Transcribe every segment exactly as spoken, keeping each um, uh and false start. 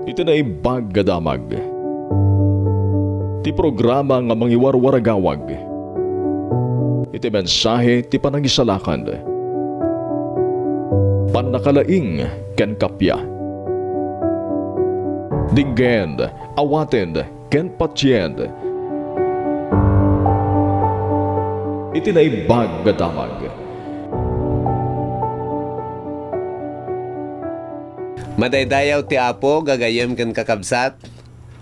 Iti Naimbag a Damag, ti programa nga mangiwarwaragawag iti mensahe ti panangisalakan, pannakalaing ken kappia. Dinggen, awaten ken patien iti Naimbag a Damag. Madaydayaw ti Apo, gagayyem ken kakabsat.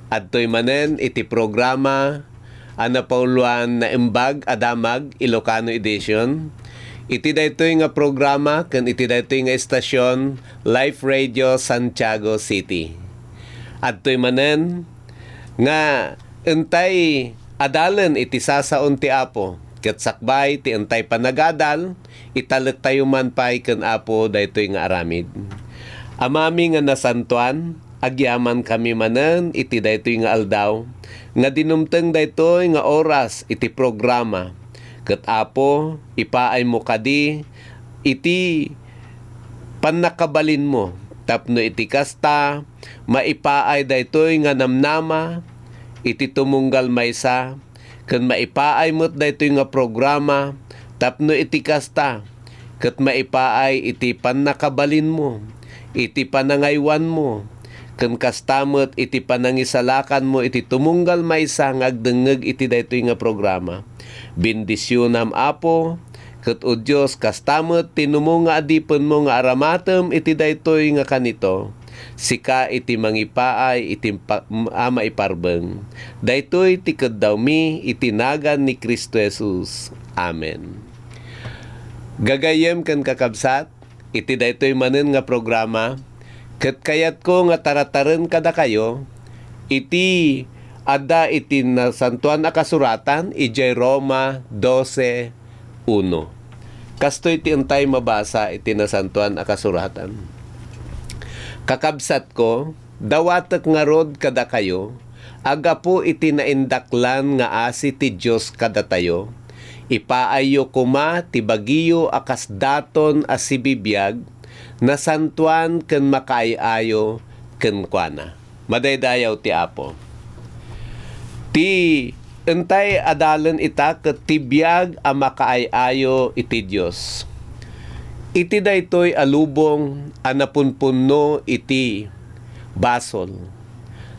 Adtoy manen iti programa a napauluan Naimbag a Damag, Ilocano Edition, iti daytoy nga programa ken iti daytoy nga estasion, Life Radio Santiago City. Adtoy manen nga intay adalen iti sasaon ti Apo, ket sakbay ti intay panagadal, italektayo man pay ken Apo daytoy nga aramid. Amami nga nasantoan, agyamankami manen iti daytoy nga aldaw nga dinumteng daytoy nga oras iti programa. Ket Apo, ipaaymo kadi iti pannakabalinmo tapno iti kasta, maipaay daytoy nga namnama iti tumunggal maysa, ken maipaay met daytoy nga programa tapno iti kasta, ket maipaay iti pannakabalinmo, iti panangaywanmo, ken kasta met iti panangisalakanmo iti tumunggal maysa nga agdengngeg iti daytoy nga programa. Bendisionam, Apo, ket, O Dios, kasta met ti numo nga adipenmo nga aramatem iti daytoy nga kanito. Sika iti mangipaay iti pa-, a maiparbeng. Daytoy ti keddawmi iti nagan ni Cristo Jesus. Amen. Gagayyem ken kakabsat, iti daytoy manen nga programa, ket kayatko nga tarataren kadakayo iti adda iti Nasantoan a Kasuratan idiay Roma doce uno. Kastoy ti intay mabasa iti Nasantoan a Kasuratan. Kakabsatko, dawatek ngarud kadakayo a gapu iti naindaklan nga asi ti Dios kadatayo, ipaayyo koma ti bagiyo a kas daton a sibibiag, nasantoan ken makaay-ayo kenkuana. Madaydayaw ti Apo. Ti intay adalen ita ket ti biag a makaay-ayo iti Dios. Iti daytoy a lubong a napunpunno iti basol,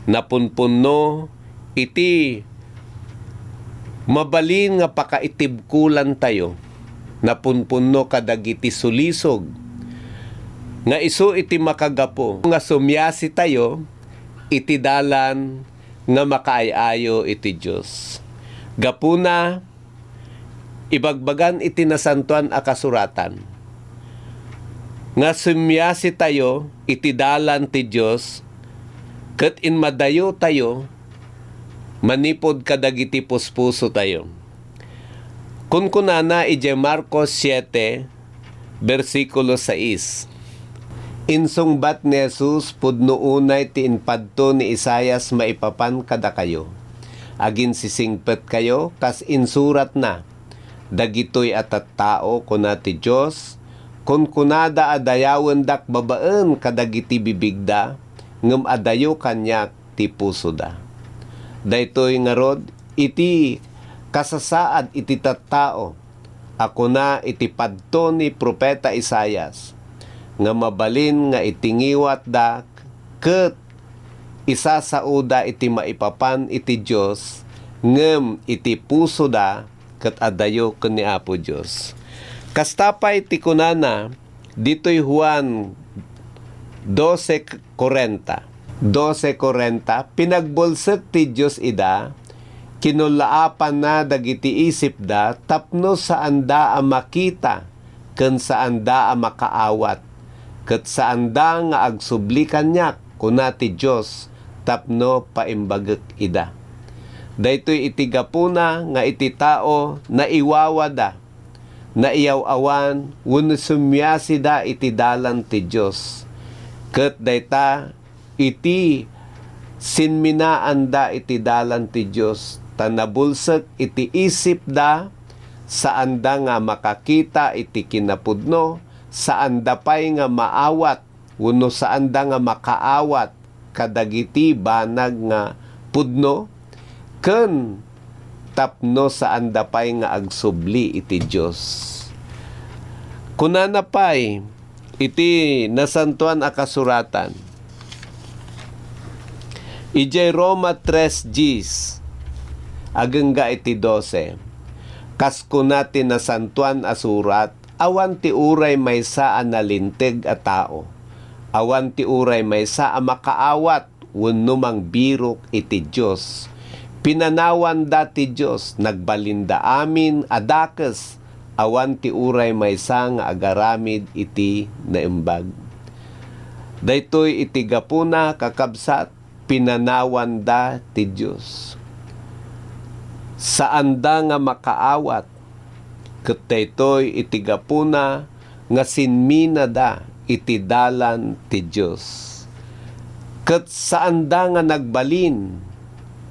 napunpunno iti mabalin nga pakaitibkolantayo, napunpunno kadagiti sulisog nga isu iti makagapu nga sumiasitayo iti dalan nga makaay-ayo iti Dios. Gapuna, ibagbagan iti Nasantoan a Kasuratan nga sumiasitayo iti dalan ti Dios ket inmadayotayo manipud kadagiti puspusotayo. Kunkunana idiay Marcos siete, bersikulo sais, insungbat ni Jesus pudno unay ti impadto ni Isaias maipapan kadakayo. Aginsisingpetkayo kas insuratna, "Dagitoy a tattao," kuna ti Dios, "kunkunada a dayawendak babaen kadagiti bibigda, ngem adayo kaniak ti pusoda." Daytoy ngarud iti kasasaad iti tattao a kuna iti padto ni Profeta Isaias, nga mabalin nga iti ngiwatda ket isasaoda iti maipapan iti Dios, ngem iti pusoda ket adayo ken ni Apo Dios. Kasta pay ti kunana ditoy Juan doce cuarenta. Doce cuarenta, pinagbulsek ti Dios ida, kinulaapanna dagiti isipda tapno saanda a makita ken saanda a makaawat, ket saanda nga agsubli kaniak, kuna ti Dios, tapno paimbagek ida. Daytoy iti gapuna nga iti tao naiwawada, naiyaw-awan wenno sumiasida iti dalan ti Dios. Ket dayta iti sinminaanda iti dalan ti Dios, ta nabulsek iti isipda, saanda nga makakita iti kinapudno, saanda pay nga maawat wenno saanda nga makaawat kadagiti banag nga pudno, ken tapno saanda pay nga agsubli iti Dios. Kunana pay iti Nasantoan a Kasuratan, idiay Roma tres dies, agingga iti dose, kas kuna ti Nasantoan a Surat, awan ti uray maysa a nalinteg a tao, awan ti uray maysa a makaawat wenno mangbirok iti Dios. Pinanawanda ti Dios, nagbalinda amin a dakes, awan ti uray maysa nga agaramid iti naimbag. Daytoy iti gapuna, kakabsat, pinanawanda ti Dios. Saanda nga makaawat, ket daytoy iti gapuna nga sinminada iti dalan ti Dios. Ket saanda nga nagbalin,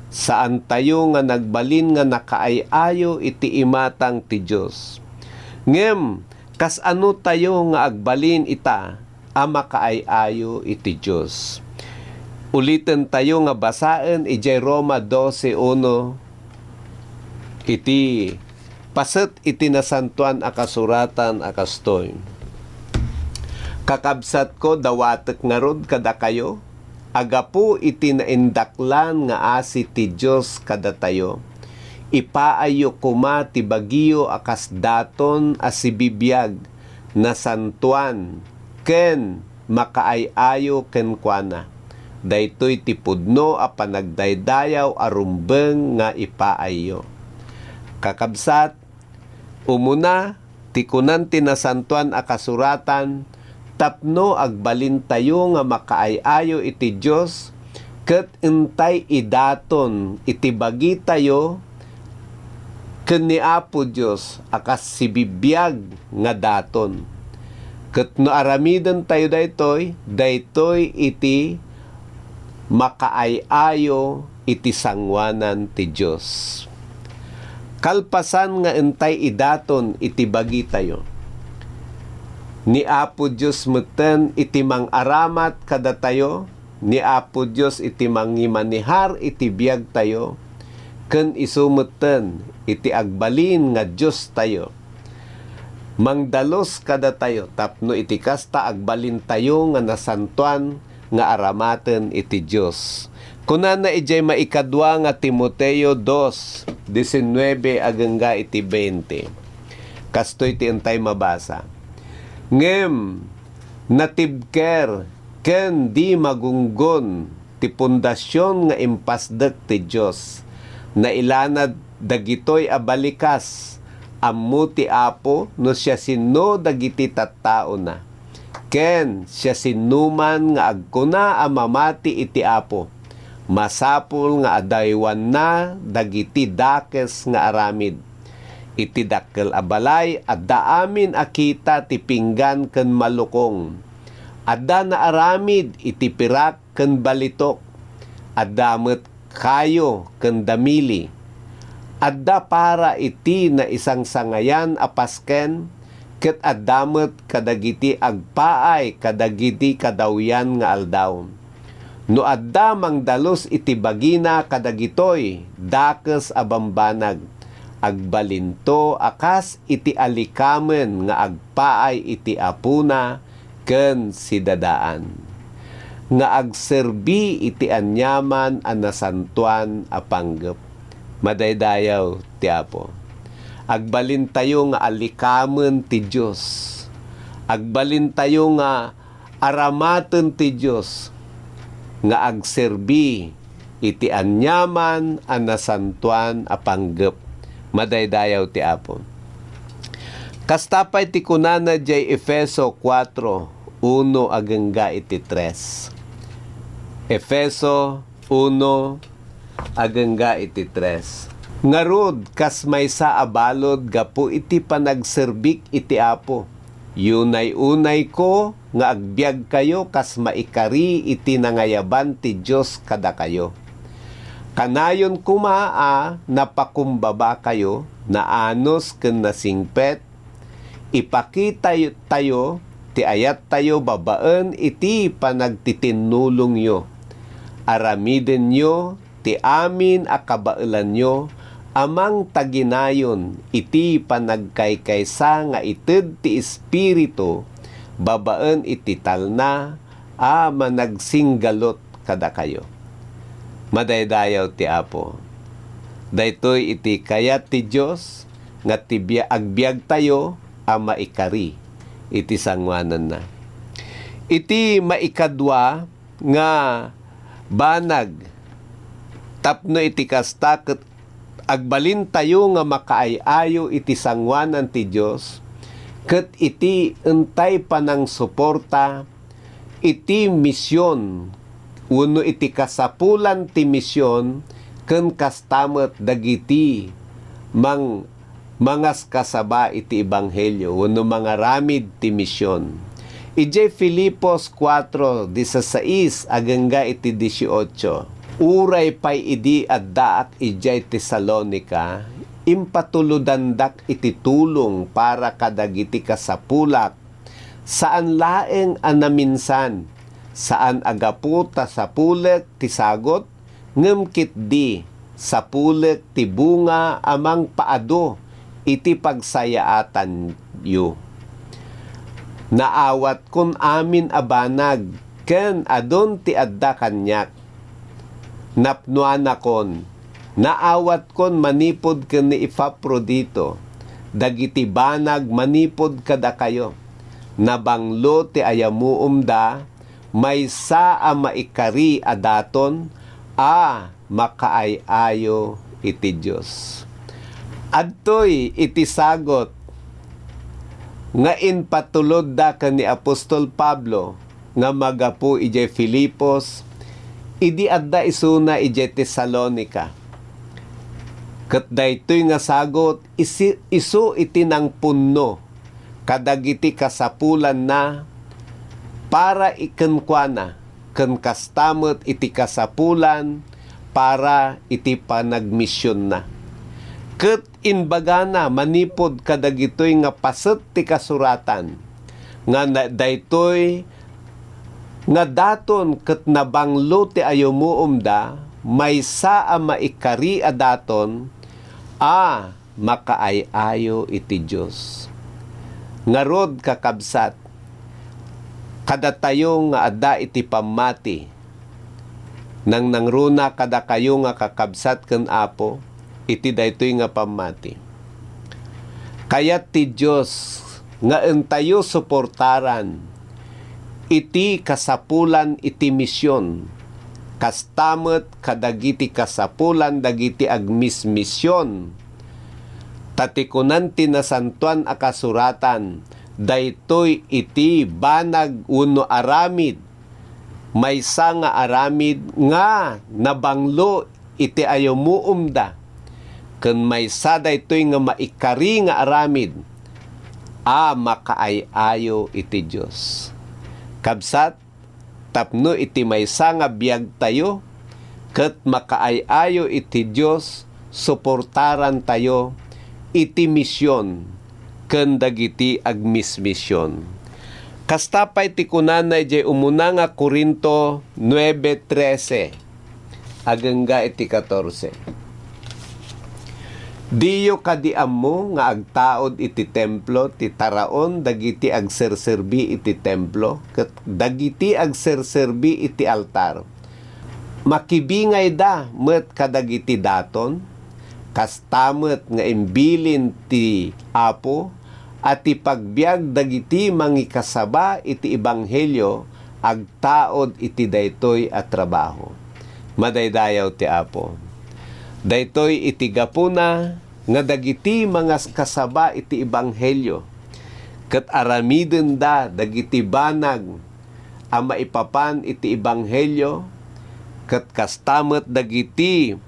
saantayo nga nagbalin nga nakaay-ayo iti imatang ti Dios. Ngem kasano tayo nga agbalin ita a makaay-ayo iti Dios? Ulitentayo nga basaen idiay Roma dose uno iti paset iti Nasantoan a Kasuratan a kastoy, "Kakabsatko, dawatek ngarud kadakayo a gapu iti naindaklan nga asi ti Dios kadatayo, ipaayyo koma ti bagiyo a kas daton a sibibiag, nasantoan, ken makaay-ayo kenkuana. Daytoy ti pudno a panagdaydayaw a rumbeng nga ipaayyo." Kakabsat, umuna ti kunan ti Nasantoan a Kasuratan, tapno agbalintayo nga makaay-ayo iti Dios, ket intay idaton iti bagitayo ken ni Apo Dios a kas sibibiag nga daton. Ket no aramidentayo daytoy, daytoy iti makaay-ayo iti sangoanan ti Dios. Kalpasan nga intay idaton iti bagitayo, ni Apo Dios metten iti mang-aramat kadatayo, ni Apo Dios iti mangimanihar iti biagtayo, ken isu metten iti agbalin nga Diostayo. Mangdalus kadatayo tapno iti kasta agbalintayo nga nasantoan nga aramaten iti Dios. Kunana idiay maikadua nga Timoteo dos, diecinuebe agengga iti veinte. Kastoy ti intay mabasa, "Ngem natibker ken di magunggon ti pundasion nga impasdek ti Dios. Nailanad dagitoy a balikas. Ammo ti Apo no siasino dagiti tattaona, ken siasinoman nga agkuna a mamati iti Apo, masapul nga adaywanna dagiti dakes nga aramid. Iti dakkel a balay, adda amin a kita ti pinggan ken malukong. Adda naaramid iti pirak ken balitok. Adda met kayo ken damili. Adda para iti naisangsangayan a pasken, ket adda met kadagiti agpaay kadagiti kadawyan nga aldaw. No adda mangdalus iti bagina kadagitoy dakes a bambanag, agbalinto a kas iti alikamen nga agpaay iti apona ken sidadaan, nga agserbi iti aniaman a nasantoan a panggep." Madaydayaw ti Apo. Agbalintayo nga alikamen ti Dios. Agbalintayo nga aramaten ti Dios nga agserbi iti aniaman a nasantoan a panggep. Madaydayaw ti Apo. Kasta pay ti kunana diay Efeso kuatro, uno agengga iti tres. Efeso uno, agengga iti tres. Ngarud, kas maysa a balud gapu iti panagserbik iti Apo, yunay-unayko nga agbiagkayo kas maikari iti nangayaban ti Dios kadakayo. Kanayon koma a napakumbabakayo, naanus ken nasingpet, ipakitatayo ti ayattayo babaen iti panagtitinnulongyo. Aramidenyo ti amin a kabaelanyo a mangtaginayon iti panagkaykaysa nga ited ti Espiritu babaen iti talna a managsinggalut kadakayo. Madaydayaw ti Apo. Daytoy iti kayat ti Dios nga ti bia-, agbiagtayo a maikari iti sangoananna. Iti maikadua nga banag tapno iti kasta ket agbalintayo nga makaay-ayo iti sangoanan ti Dios, ket iti entay panangsuporta iti mision wenno iti kasapulan ti mision ken kasta met dagiti mang-, mangaskasaba iti ebanghelio wenno mangaramid ti mision. Idiay Filipos kuatro disisais agengga iti dieciocho, uray pay idi addaak idiay Tesalonica, impatulodandak iti tulong para kadagiti kasapulak saan laeng a naminsan, saan a gapu ta sapulek ti sagut, ngem ketdi sapulek ti bunga a mangpaadu iti pagsayaatanyo. Naawatkon amin a banag ken adun ti adda kaniak. Napnoanakon, naawatkon manipud ken ni Epafrodito dagiti banag manipud kadakayo. Nabanglo ti ayamuomda, maysa a maikari a daton a makaay-ayo iti Dios. Adtoy iti sagut nga impatulodda ken ni apostol Pablo nga manggapu idiay Filipos idi adda isuna idiay Tesalonica. Ket daytoy nga sagut isi-, isu iti nangpunno kadagiti kasapulanna para i-, kenkuana, ken kasta met iti kasapulan para iti panagmisionna. Ket imbagana manipud kadagitoy nga paset ti kasuratan, nga na-, daytoy nga daton ket nabanglo ti ayumuomda, maysa a maikari a daton a makaay-ayo iti Dios. Ngarud, kakabsat, kadatayo nga adda iti pammati, nangnangruna kadakayo nga kakabsat ken Apo iti daytoy nga pammati. Kayat ti Dios nga entayo suportaran iti kasapulan iti mision, kasta met kadagiti kasapulan dagiti agmismision. Ta ti kunan ti Nasantoan a Kasuratan, daytoy iti banag wenno aramid, maysa nga aramid nga nabanglo iti ayumuomda, ken maysa daytoy nga maikari nga aramid a makaay-ayo iti Dios. Kabsat, tapno iti maysa nga biagtayo ket makaay-ayo iti Dios, suportarantayo iti mision ken dagiti agmismision. Kasta pay ti kunana idiay umuna nga Corinto nuebe trese, agengga iti katorse. Diyo kadi ammo nga agtaud iti templo ti taraon dagiti agserserbi iti templo ket dagiti agserserbi iti altar? Makibingayda met kadagiti daton, kasta met nga imbilin ti Apo a ti pagbiag dagiti mangikasaba iti ebanghelio agtaud iti daytoy a trabaho. Madaydayaw ti Apo. Daytoy iti gapuna nga dagiti mangaskasaba iti ebanghelio ket aramidenda dagiti banag a maipapan iti ebanghelio, ket kasta met dagiti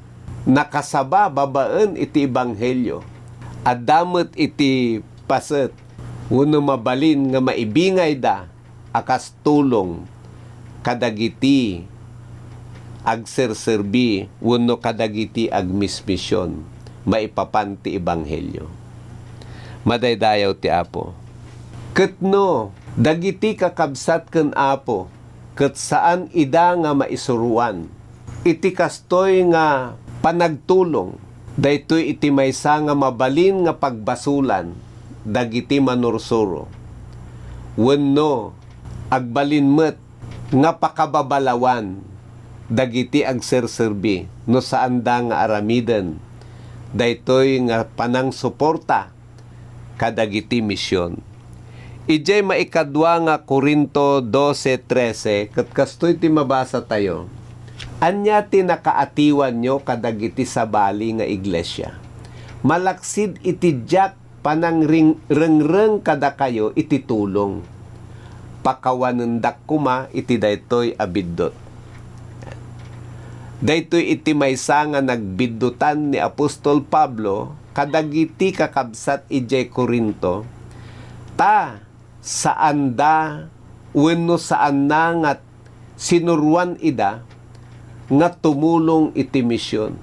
nakasaba babaen iti ebanghelio. Adda met iti paset wenno mabalin nga maibingayda a kas tulong kadagiti agserserbi wenno kadagiti agmismision maipapan ti ebanghelio. Madaydayaw ti Apo. Ket no dagiti kakabsat ken Apo ket saan ida nga maisuroan, Iti kastoy nga panagtulong, daytoy iti maysa nga mabalin nga pagbasolan dagiti manursuro wenno agbalin met nga pakababalawan dagiti agserserbi no saanda nga aramiden daytoy nga panangsuporta kadagiti mision. Idiay maikadua nga Corinto doce trece, ket kastoy ti mabasatayo, "Ania ti nakaatiwanyo kadagiti sabali nga iglesia? Malaksid iti diak panangring-, rengreng kadakayo iti tulong, pakawanendak koma iti daytoy a biddut." Daytoy iti maysa nga nagbiddutan ni apostol Pablo kadagiti kakabsat idiay Corinto, ta saanda wenno saanna nga sinuroan ida nga tumulong iti mision.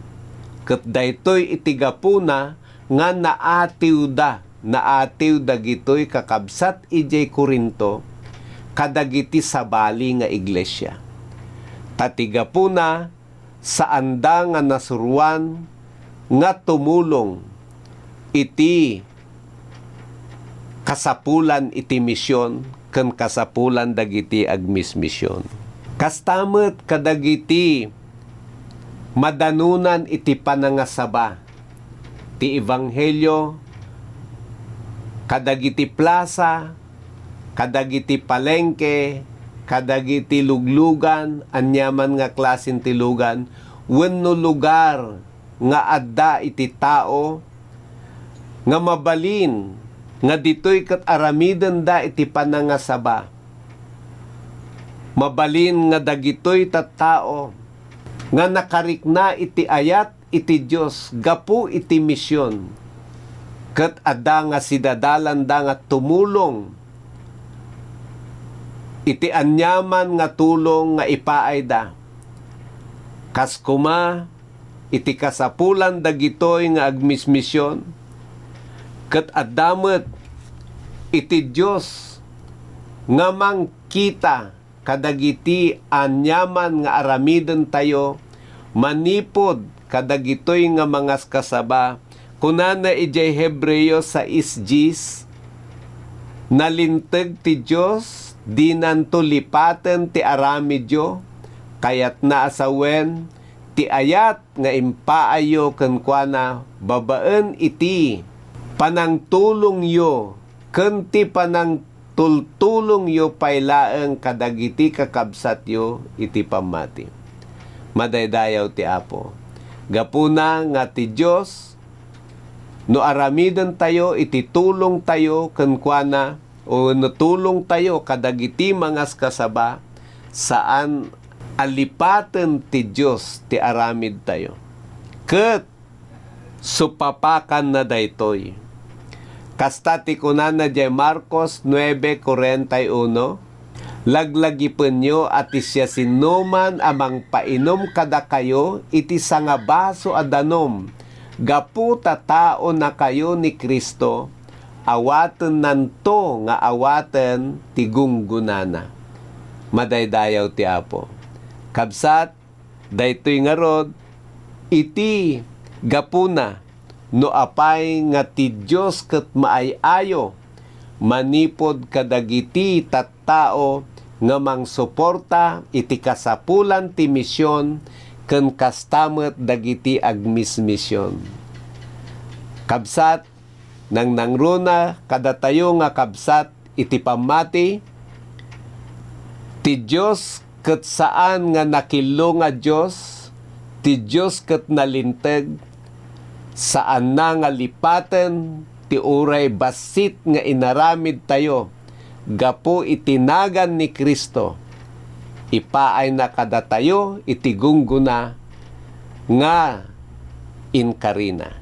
Ket daytoy iti gapuna nga naatiwda, naatiw dagitoy kakabsat idiay Corinto kadagiti sabali nga iglesia. Ta ti gapuna, saanda nga nasuroan nga tumulong iti kasapulan iti mision ken kasapulan dagiti agmismision. Kasta met kadagiti madanonan iti panangasaba ti ebanghelio kadagiti plasa, kadagiti palengke, kadagiti luglugan, aniaman nga klasen ti lugan, wenno lugar nga adda iti tao nga mabalin nga ditoy ket aramidenda iti panangasaba. Mabalin nga dagitoy tattao nga nakarikna iti ayat iti Dios gapu iti mision, ket adda nga sidadalanda nga tumulong iti aniaman nga tulong nga ipaayda. Kas koma, iti kasapulan dagitoy nga agmismision, ket adda met iti Dios nga mangkita kadagiti aniaman nga aramidentayo manipud kadagitoy nga mangaskasaba. Kunana idiay Hebreo sais dies, "Nalinteg ti Dios, dinanto lipaten ti aramidyo." Kayatna a sawen, ti ayat nga impaayyo kenkuana babaen iti panangtulongyo ken ti panangtultulongyo pay laeng kadagiti kakabsatyo iti pammati. Madaydayaw ti Apo. Gapuna nga ti Dios, no aramidentayo iti tulongtayo kenkuana, o no tulongtayo kadagiti mangaskasaba, saan a lipaten ti Dios ti aramidtayo. Ket supapakanna daytoy. Kasta ti kunana diay Marcos nuebe cuarenta y uno, "Laglagipenyo a ti siasinoman a mangpainum kadakayo iti sangabaso a danum gapu ta taonakayo ni Cristo, awatennanto nga awaten ti gunggonana." Madaydayaw ti Apo. Kabsat, daytoy ngarud iti gapuna no apay nga ti Dios ket maay-ayo manipud kadagiti tattao nga mangsuporta iti kasapulan ti mision ken kasta met dagiti agmismision. Kabsat, nangnangruna kadatayo nga kabsat iti pammati, ti Dios ket saan nga nakillo nga Dios, ti Dios ket nalinteg, saanna nga lipaten ti uray bassit nga inaramidtayo gapu iti nagan ni Cristo. Ipaayna kadatayo iti gunggona nga inkarina.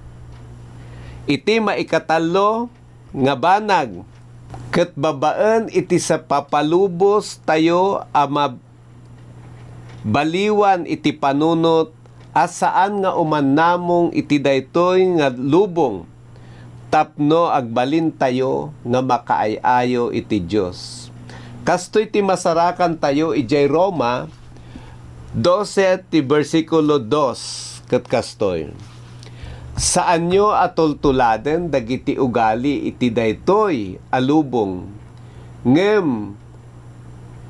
Iti maikatallo nga banag, ket babaen iti sa-, papalubostayo a mab-, baliwan iti panunot a saan nga umannamong iti daytoy nga lubong tapno agbalintayo nga makaay-ayo iti Dios. Kastoy ti masarakantayo idiay Roma, dose ti bersikulo dos ket kastoy, "Saanyo a tultuladen dagiti ugali iti daytoy a lubong, ngem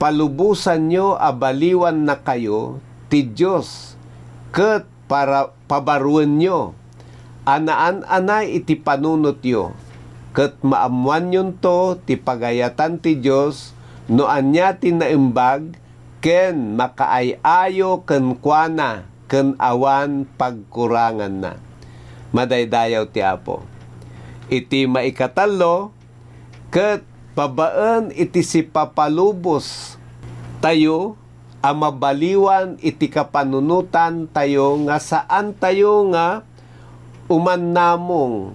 palubosanyo a baliwannakayo ti Dios ket para pabaruenyo a naan-anay iti panunotyo, ket maammoanyonto ti pagayatan ti Dios no ania ti naimbag ken makaay-ayo kenkuana ken awan pagkuranganna." Madaydayaw ti Apo. Iti maikatallo, ket babaen iti sipapalubos tayo a mabaliwan iti kapanunotan tayo nga saan tayo nga umannamong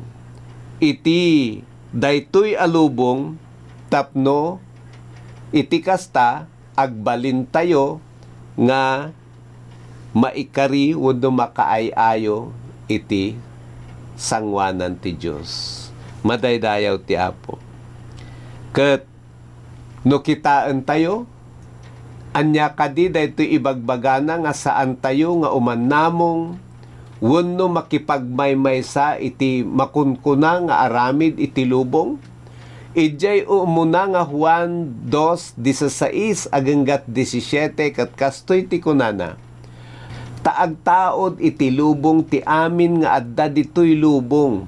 iti daytoy a lubong tapno iti kasta agbalintayo nga maikari wenno makaay-ayo iti sangoanan ti Dios. Madaydayaw ti Apo. Ket no kitaentayo, ania kadi daytoy ibagbagana nga saantayo nga umannamong wenno makipagmaymaysa iti makunkuna nga aramid iti lubong? Idiay umuna nga Juan dos disisais agingga disisiete ket kastoy ti kunana, "Ta agtaud iti lubong ti amin nga adda ditoy lubong,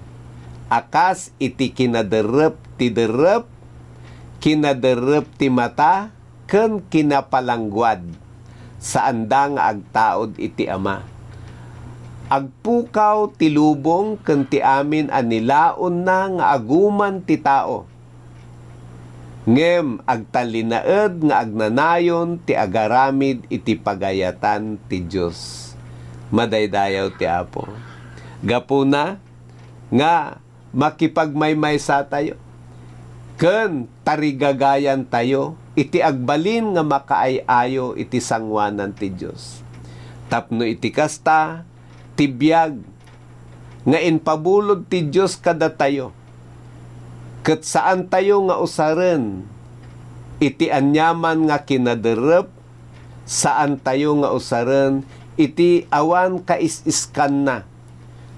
a kas iti kinaderrep ti derrep, kinaderrep ti mata, ken kinapalangguad. Saanda nga agtaud iti Ama. Agpukaw ti lubong ken ti amin a nilaonna nga aguman ti tao. Ngem agtallinaed nga agnanayon ti agaramid iti pagayatan ti Dios." Madaydayaw ti Apo. Gapuna nga makipagmaymaysa tayo ken tarigagayan tayo iti agbalin nga makaay-ayo iti sangoanan ti Dios. Tapno iti kasta, ti biag nga impabulod ti Dios kadatayo, ket saantayo nga usaren iti aniaman nga kinaderrep, saantayo nga usaren iti awan kais-iskanna,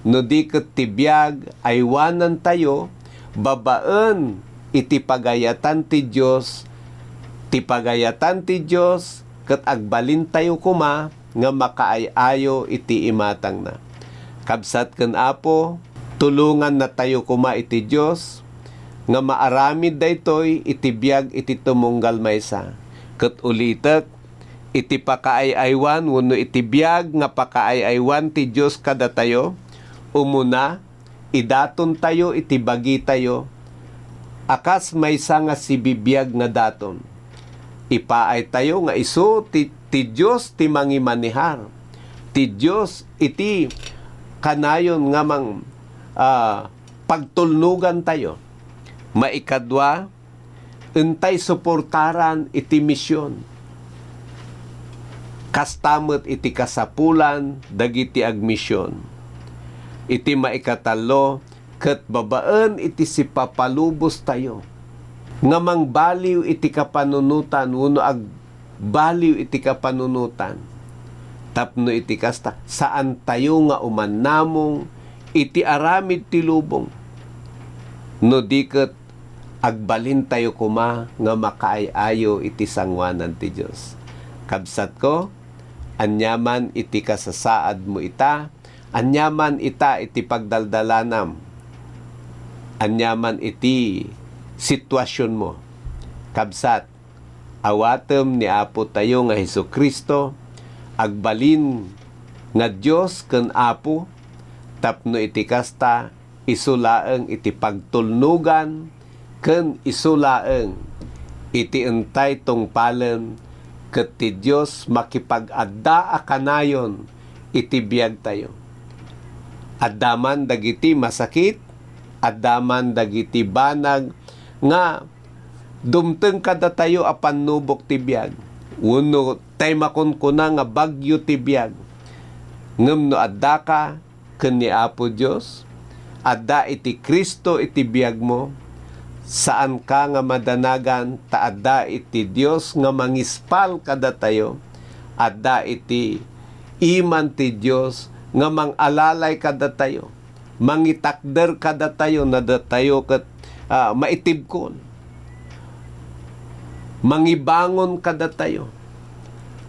no di ket ti biag aywanantayo babaen iti pagayatan ti Dios, ti pagayatan ti Dios ket agbalintayo koma nga makaay-ayo iti imatangna. Kabsat ken Apo, tulongannatayo koma iti Dios nga maaramid daytoy iti biag iti tumunggal maysa. Ket ulitek, iti pakaay-aywan wenno iti biag nga pakaay-aywan ti Dios kadatayo, umuna, idatontayo iti bagitayo a kas maysa nga sibibiag nga daton. Ipaaytayo nga isu ti, ti Dios ti mangimanihar, ti Dios iti kanayon nga mang, ah, pagtulnogantayo. Maikadua, intay suportaran iti mision. Kasta met iti kasapulan dagiti agmision. Iti maikatallo, ket babaen iti sipapalubostayo nga mangbaliw iti kapanunotan wenno ag-, baliw iti kapanunotan. Tapno iti kasta, saantayo nga umannamong iti aramid ti lubong, no di ket agbalintayo koma nga makaay-ayo iti sangoanan ti Dios. Kabsatko, aniaman iti kasasaadmo ita, aniaman ita iti pagdaldalanam, aniaman iti situasionmo, kabsat, awatem ni Apo tayo nga Jesu-Cristo, agbalin nga Dios ken Apo, tapno iti kasta, isu laeng iti pagtulnogan ken isu laeng iti intay tungpalen, ket ti Dios makipag-adda a kanayon iti biagtayo. Adda man dagiti masakit, adda man dagiti banag nga dumteng kadatayo a pannubok ti biag, wenno tay makunkuna nga bagyo ti biag. Ngem no addaka ken ni Apo Dios, adda iti Cristo iti biagmo, saanka nga madanagan ta adda iti Dios nga mangispal kadatayo, adda iti iman ti Dios nga mangalalay kadatayo, mangitakder kadatayo, no adda tayo ket, ah, maitibkon, mangibangon kadatayo.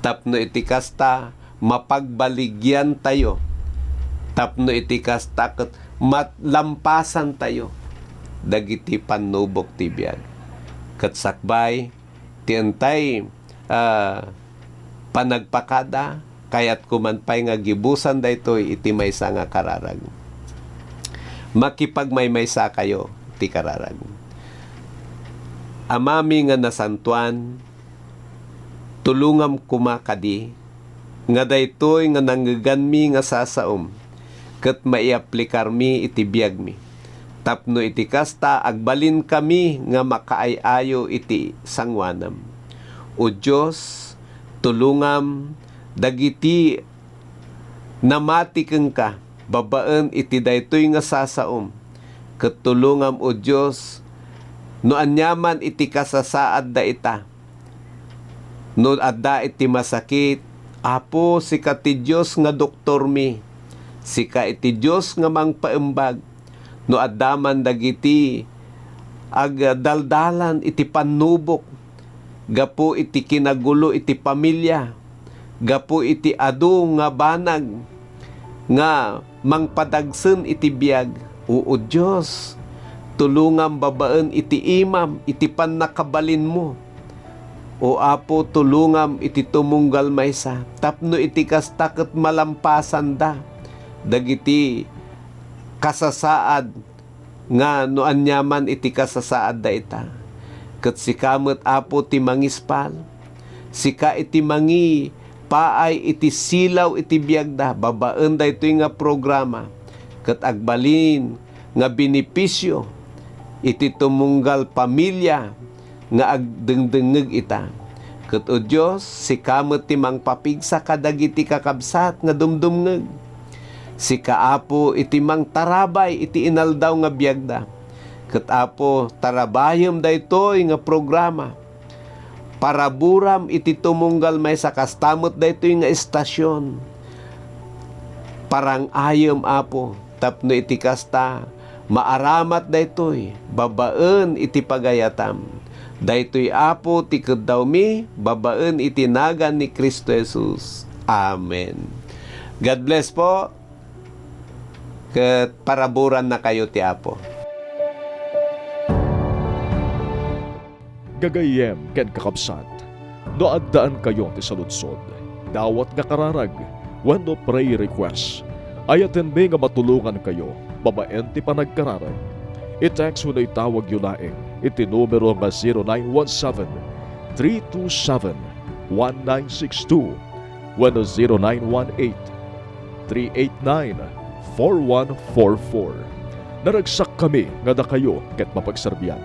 Tapno iti kasta, mapagbaligyan tayo. Tapno iti kasta ket malampasan tayo dagiti pannubok ti biag. Ket sakbay, ti entay, ah, panagpakada, kayatko man pay nga gibusan daytoy iti maysa nga kararag. Makipagmaymaysa kayo ti kararag. Amami nga nasantuan, tulongam koma kadi nga daytoy nga nangngeganmi nga sasaom ket maiaplikarmi iti biagmi, tapno iti kasta agbalinkami nga makaay-ayo iti sangoanam. O Dios, tulongam dagiti namati kenka babaen iti daytoy nga sasaom, ket tulongam, O Dios, no aniaman iti kasasaadda ita. No adda iti masakit, Apo, sika ti Dios nga doktormi. Sika iti Dios nga mangpaimbag. No adda man dagiti agdaldalan iti pannubok gapu iti kinagulo iti pamilia, gapu iti adu nga banag nga mangpadagsen iti biag, O, O Dios, tulongam babaen iti imam iti pannakabalinmo. O Apo, tulongam iti tumunggal maysa, tapno iti kasta ket malampasanda dagiti kasasaad nga no aniaman iti kasasaadda ita. Ket sika met, Apo, ti mangispal. Sika iti mangipaay iti silaw iti biagda babaen daytoy nga programa, ket agbalin nga benepisio iti tumunggal pamilia nga agdengdengngeg ita. Ket, O Dios, sika met ti mangpapigsa kadagiti kakabsat nga dumdumngeg. Sika, Apo, iti mangtarabay iti inaldaw nga biagda. Ket, Apo, tarabayem daytoy nga programa. Paraburam iti tumunggal maysa, kasta met daytoy nga estasion. Parang-ayem, Apo, tapno iti kasta, maaramat daytoy babaen iti pagayatam. Daytoy, Apo, ti keddawmi babaen iti nagan ni Cristo Jesus. Amen. God bless po, ket paraburan na kayo ti Apo. Gagayyem ken kakabsat, no addaankayo ti saludsod, dawat nga kararag, wenno prayer request, ayatenmi nga matulongankayo babaen ti panagkararag. I-text wenno itawagyo laeng iti numero nga zero nine one seven, three two seven, one nine six two wenno zero nine one eight, three eight nine, four one four four. Naragsakkami nga dakayo ket mapagserbian.